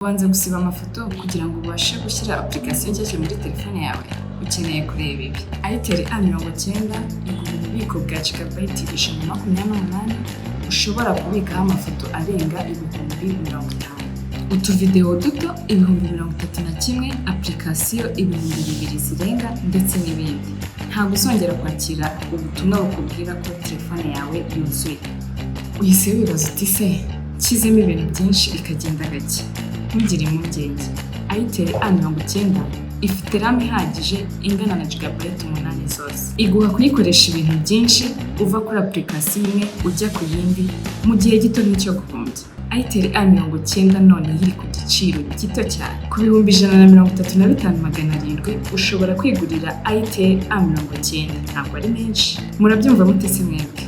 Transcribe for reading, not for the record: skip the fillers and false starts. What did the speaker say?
Ubanza gusiba amafoto kugira ngo ubashe gushyira application nshyashya muri telefone yawe. Ukeneye kureba ibi: Itel A90 iguha ububiko bwa gigabyte 128, ushobora kubikaho amafoto arenga 50,000, utuvidewo duto 31,000, application 2000 zirenga, ndetse n'ibindi. Ntabwo uzongera kwakira ubutumwa bukubwira ko telefone yawe yuzuye. Uhise wibaza uti: "Se nshyizemo ibintu byinshi ikagenda gake?" Ntugire impungenge, Itel A90 ifite RAM ihagije ingana na gigabyte 8 zose. Iguha kuyikoresha ibintu byinshi, uva kuri application imwe ujya ku yindi mu gihe gito nk'icyo guhumbya. Itel A90 none iri ku giciro gito cyane. Ku 135,700 ushobora kwigurira Itel A90. Ntabwo ari menshi. Murabyumva mute se mwebwe?